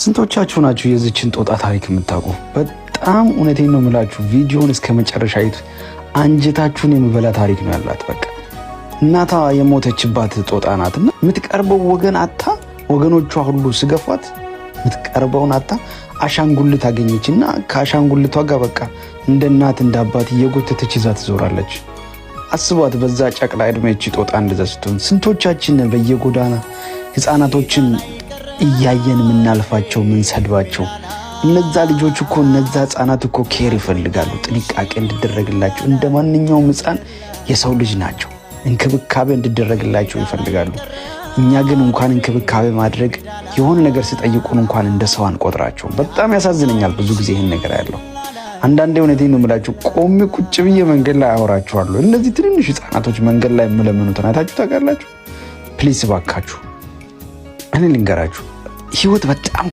ስንቶቻችሁ ናችሁ የዚችን ጦጣ ታሪክ የምታውቁ? በጣም እውነቴን ነው የምላችሁ፣ ቪዲዮን እስከ መጨረሻ እዩት። አንጀታችሁን የሚበላ ታሪክ ነው ያላት። በቃ እናቷ የሞተችባት ጦጣ ናት እና የምትቀርበው ወገን አጥታ፣ ወገኖቿ ሁሉ ስገፏት የምትቀርበውን አጥታ አሻንጉሊት አገኘች እና ከአሻንጉሊቷ ጋር በቃ እንደ እናት እንደ አባት እየጎተተች ይዛ ትዞራለች። አስቧት፣ በዛ ጨቅላ ዕድሜች ጦጣ እንደዛ ስትሆን፣ ስንቶቻችን በየጎዳና ህፃናቶችን እያየን የምናልፋቸው፣ ምንሰድባቸው? እነዛ ልጆች እኮ፣ እነዛ ህፃናት እኮ care ይፈልጋሉ፣ ጥንቃቄ እንዲደረግላቸው። እንደ ማንኛውም ህፃን የሰው ልጅ ናቸው፣ እንክብካቤ እንዲደረግላቸው ይፈልጋሉ። እኛ ግን እንኳን እንክብካቤ ማድረግ የሆነ ነገር ሲጠይቁን እንኳን እንደ ሰው አንቆጥራቸውም። በጣም ያሳዝነኛል ብዙ ጊዜ ይህን ነገር ያለው። አንዳንዴ እውነቴን ነው የምላችሁ፣ ቆሜ ቁጭ ብዬ መንገድ ላይ አወራችኋለሁ። እነዚህ ትንንሽ ህፃናቶች መንገድ ላይ የምለምኑትን አይታችሁ ታውቃላችሁ? Please እባካችሁ፣ እኔ ልንገራችሁ፣ ህይወት በጣም